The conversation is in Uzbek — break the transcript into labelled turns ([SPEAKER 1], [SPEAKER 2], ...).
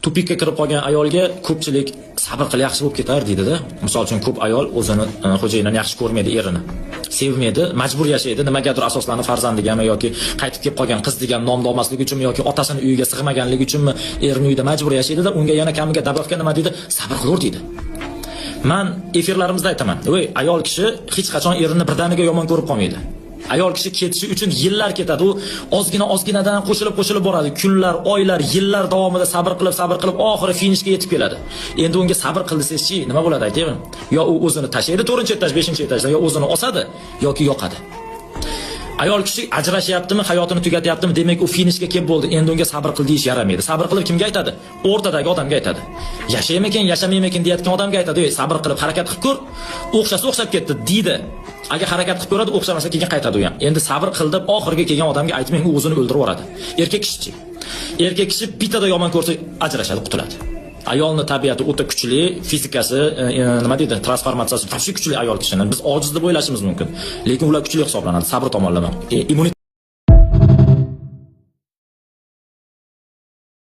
[SPEAKER 1] Тупик ka kirib qolgan ayolga ko'pchilik "Sabr qil, yaxshi bo'lib ketar", deydi-da. Misol uchun, ko'p ayol o'zini xo'jayinini yaxshi ko'rmaydi, erini sevmaydi, majbur yashaydi, nimagadir asoslanib, farzandigami yoki qaytib kelib qolgan qiz degan nomni olmaslik uchunmi yoki otasini uyiga sig'maganligi uchunmi, erini uyida majbur yashaydi-da, unga yana kamiga добавка nima deydi? "Sabr qilaver", deydi. Man efirlarimizda aytaman, voy, ayol kishi hech qachon erini birdaniga yomon ko'rib qolmaydi. Ayol kishi ketishi uchun yillar ketadi. U ozgina ozginadan qo'shilib qo'shilib boradi. Kunlar, oylar, yillar davomida sabr qilib, sabr qilib, oxiri finishga yetib keladi. Endi unga "Sabr qil" desangizchi, nima bo'ladi, aytaymi? Yo u o'zini tashlaydi 4 etaj, 5 etajdan, yo o'zini osadi yoki yoqadi. Ayol kishi ajrashyaptimi, hayotini tugatyaptimi, demak, u finishga kelib bo'ldi. Endi unga "Sabr qil" deyish yaramaydi. Sabr qilib kimga aytadi? O'rtadagi odamga aytadi. Yashaymikin, yashamaymikin deyotgan odamga aytadi. "Ey, sabr qilib harakat qilib ko'r, o'xshasa o'xshab ketdi", deydi. Agar harakat qilib ko'radi, o'xshamasa, keyin qaytadi u ham. Endi "Sabr qil" deb oxiriga kelgan odamga aytmang, u o'zini o'ldirib yuboradi. Erkak kishichi? Erkak kishi bittada yomon ko'rsa, ajrashadi, qutuladi. Ayolni tabiati o'ta kuchli, fizikasi, nima deydi, transformatsiyasi вообще kuchli ayol kishini. Biz ojiz deb o'ylashimiz mumkin, lekin ular kuchli hisoblanadi, sabr tomonlama. Immunitet